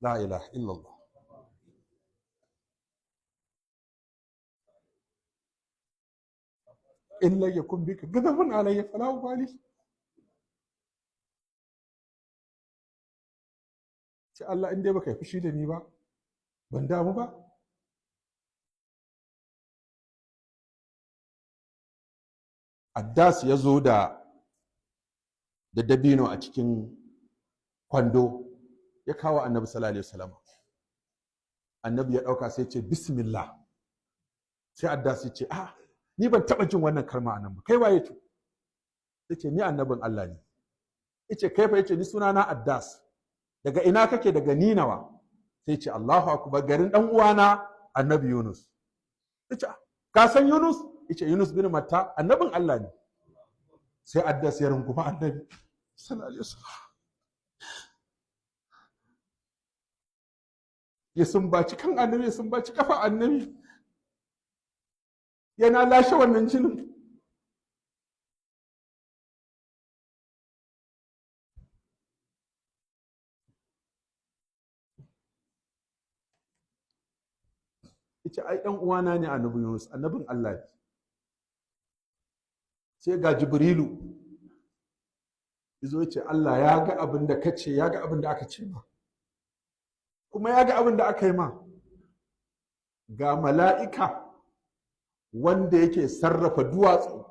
La ilaha illallah. In lam yakun bika ghadabun alayya fala ubali. Ce Allah, in dai baka yi fushi da ni ba, ban damu ba. Addas ya zo da dabino a cikin kwando, ya kawo Annabi sallallahu alaihi wasallam. Annabi ya ɗauka, sai ce, "Bismillah." Sai Addas ya ce, "Ah, ni ban taɓa jin wannan kalma anan ba. Kai waye?" To, yace, "Ni annabin Allah ne." Yace, "Kai fa?" Yace, "Ni sunana Addas." "Daga ina kake?" "Daga Ninawa." Sai ce, "Allahu akbar, garin dan uwana Annabi Yunus." Yace, "Ka san Yunus?" Yace, "Yunus bin Matta, annabin Allah ne." Sai Addas ya runguma Annabi sallallahu alaihi wasallam, ya sumbaci kan Annabi, ya sumbaci kafa Annabi, yana lashe wannan jinin. Yace, "Ai dan uwana ne Annabi Yunus, annabin Allah ne." Sai ga Jibrilu yazo, yace, "Allah ya ga abin da kace, ya ga abin da aka ce ma, kuma ya ga abin da aka yi ma. Ga mala'ika wanda yake sarrafa duwatsu,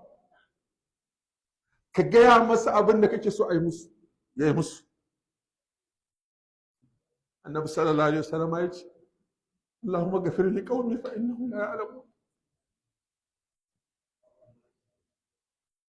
ka gaya masa abin da kake so a yi musu, ya yi musu." Annabi sallallahu alaihi wasallam ya ce, "Allahumma ghafir li qaumi fa innahum la ya'lamun."